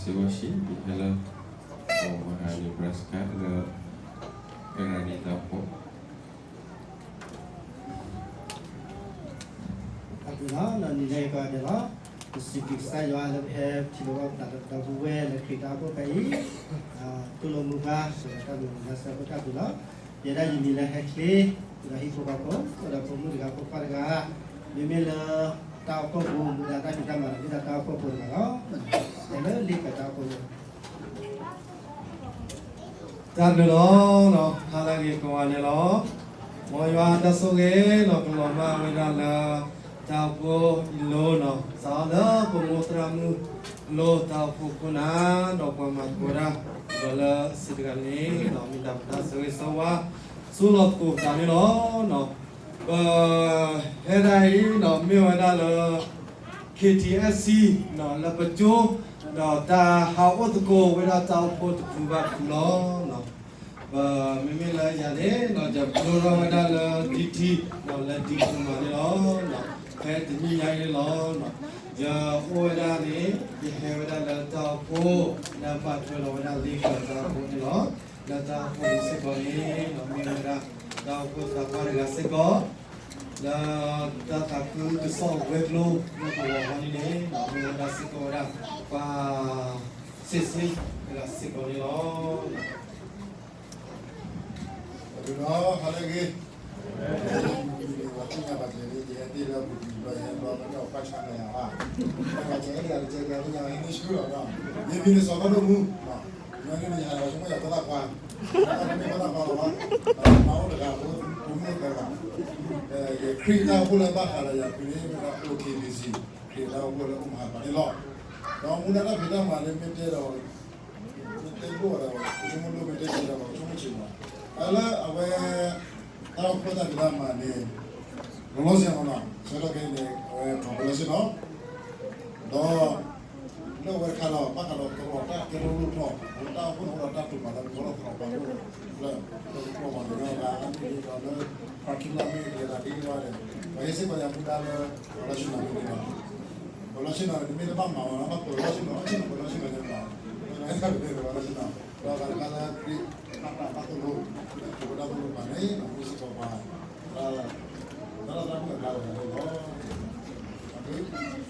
စ့ဝါရှံ ယဟဲလၢ Omaha Nebraska လၢ ကရၢန့ၣ်တၢ်အိၣ်ဖှိၣ် အပူၤလီၤ. နံၤလၢယကီၢ်ဒဲးလီၤ. ပစံးဘျုးကစၢ်ယွၤလၢပဟဲထံၣ်လိာ်ဘၣ်ပသးဒီပုၢ်ဝဲၢ်လၢခရံာ်တၢ်အိၣ်ဖှိၣ်ဖဲအံၤ, တူၢ်လိာ်မုာ်ပှၤ ဒီးတၢ်မုာ်လၢ်စၢၤဖိတၢ်ပူၤလီၤ. ယဲဒၣ်ယမံၤလၢဟဲချ့, ဒီးဟံၣ်ဖိဃီဖိ ဒီးဖိမုၣ်တဂၤဖိခွါတဂၤ, မ့မ့ၢ်လၢ တၢ်အိၣ်ဖှိၣ်ပူၤ မူဒါတၢ်ဖံးတၢ်မၤဒီး မ့ၢ်ဒၣ်တၢ်အိၣ်ဖှိၣ်ဖိတဂၤလီၤ. ဟဲလၢလ့ပတၢ်အိၣ်ဖှိၣ် တၢ်ဘျုးလီၤ. ဟါလၢအဂ့ၤကိးဂၤဒဲးလီၤ. မ်ယွၤတၢ်ဆိၣ်ဂ့ၤလီၤကလီၤဘၣ်ဝဲဒၣ်လၢ တၢ်အိၣ်ဖှိၣ်အံၤလီၤနီၤ, စးထီၣ်လၢပမိၢ်သရၣ်မုၣ်လီၤ တၢ်အိၣ်ဖှိၣ်ခိၣ်နၢ် ဒီးပှၤမၤသကိးတၢ် ဒီးလၢစံးတဂၤန့ၣ် မ့ၢ်တၢ်ပတၢ်ဆိၣ်ဂ့ၤဆိၣ်ဝါ ဆိလီၤသကိးပသးန့ၣ်လီၤ. ပ ဟဲဒၣ်အံၤနီၤ မ့ၢ်ဝဲဒၣ်လၢ K T S C နီၤ လၢပကၠိ ဒီးတၢ်ဟးအိၣ်သကိးဝဲဒၣ်တၢ်အိၣ်ဖှိၣ်တဖုဘၣ်တဖုလီၤ. ပမ့မ့ၢ်လၢယၤန့ၣ်နီၤ ယပျိထီၣ်ဝဲဒၣ်လၢ D T နီၤ လၢ D T မၤန့ၣ်လီၤ. ဖဲတနံၤညါအံၤန့ၣ်လီၤ ယအိၣ်ဝဲဒၣ်န့ၣ် ယဟဲဝဲဒၣ်လၢတၢ်အိၣ်ဖှိၣ် လၢဘၣ်ထွဲလီၤဝဲဒၣ်လ့ကၢၤတၢ်အိၣ်ဖှိၣ်န့ၣ်လီၤ. လၢတၢ်အိၣ်ဖှိၣ်စ့ၢ်ကီးန့ၣ် မ့ၢ်ဝဲဒၣ် တၢ်အိၣ်ဖှိၣ်သးပှၢ်တဂၤစ့ၢ်ကီး လၢတၢ်သးခုကစီၣ်ဝဲၤကျိၤ လၢပဂီၢ်ဟီန့ၣ်န့ၣ် မ့ၢ်ဝဲဒၣ်စ့ၢ်ကီးဝဲဒၣ် ပှၤ စ့စ့ တဂၤစ့ၢ်ကီးန့ၣ်လီၤ. ဟါလၢအဂ့ၤ, ပသ့ၣ်ညါဘၣ်က့ၤလံ ယဟဲတ့ၢ်လၢပူၤကွံာ်ဘျီ ယဟဲဘျီ ပှၤကၠီၣ်ဖးဆါန့ၣ်ယၤဘၣ်, တဂၤကဲလံ တဂၤကဲလံ ယဟဲန့ၢ်ဆူၣ်လီၤဘၣ်, ယမံၤန့ၣ်စီၤဘၣ်ဒိၣ်မူ မ့ၢ်န့ၣ်ယဟဲလီၤဆိကမိၣ်ယၤဖိသၣ်ခွါ, မ့ၢ်ဖိသၣ်ခွါလီၤဘၣ်, မၤအိၣ်တဂၤဖိ ဖိမုၣ်တဂၤ, ယခရံာ်တၢ်အိၣ်ဖှိၣ်လၢဘၣ်ဃးဒီးယၤဖုန့ၣ် မ့ၢ်ဒၣ် O K B C ခရံာ်တၢ်အိၣ်ဖှိၣ်လၢအိၣ်မၤဟးပှၤန့ၣ်လီၤ. ဒီးမူဒါတၢ်ဖံးတၢ်မၤန့ၣ် မ့ၢ်တဲဒီး မ့ၢ်တဲဒိၣ်ဒီး ကဆိကမိၣ်ဒိၣ် မ့ၢ်တဲဆံးဒီး ကဆိကမိၣ်ဆံးမး, တၢ်လၢအဝဲ တၢ်အိၣ်ဖှိၣ်တၢ်ဖံးတၢ်မၤန့ၣ် လီၤလီၤဆဲးမးနီၤ ဆၢထၢၣ်က့ၤန့ၣ် အဝဲပှၤပၢၤလီၢ်ဆ့ၣ်နီၤ, ဒီး လၢအဝဲတခါဒီး ဘၣ်ဃးဒီးသရိာ်တၢ်ကဲထီၣ်လိၣ်ထီၣ် အဝဲတၢ်အိၣ်ဖှိၣ်န့ၣ်အိၣ်ဒီးတၢ်တူၢ်ဘၣ်လၢပကအိၣ်ဒီးသရိာ်ပှၤဒိၣ် လၢ လၢပကျိာ်မၤတဂၤဘၣ် အမ့ၢ်ဒီးလၢ parking lot မ့ၢ်တဂၤဒ်န့ၣ်ဘၣ်ဒီး ပှၤဟ့ၣ်စ့ၢ်ကီးယၤမူဒါလၢ ပှၤလီၢ်ဆ့ၣ်နီၤမ့ၢ်ဂ့ၤနီၤ ပှၤလီၢ်ဆ့ၣ်နီၤန့ၣ် တမ့ၢ်တဘၣ်မၤဘၣ်နီၤ ဘၣ်ပှၤလီၢ်ဆ့ၣ်နီၤ ဆ့ၣ်နီၤပှၤလီၢ်ဆ့ၣ်နီၤန့ၣ်လီၤ, ပှၤလီၢ်ဆ့ၣ်နီၤ ဒီးဂၤတခါလၢခရံာ် ဘၣ်တၢ်ဘၣ်သိၣ်လိ ပဝဲဒၣ်သိၣ်လိပှၤန့ၣ် မ့ၢ်စ့ၢ်ကီးပှၤ တၢ် တၢ်လၢတၢ်မုၣ်အကျါလီၤလီၤ အ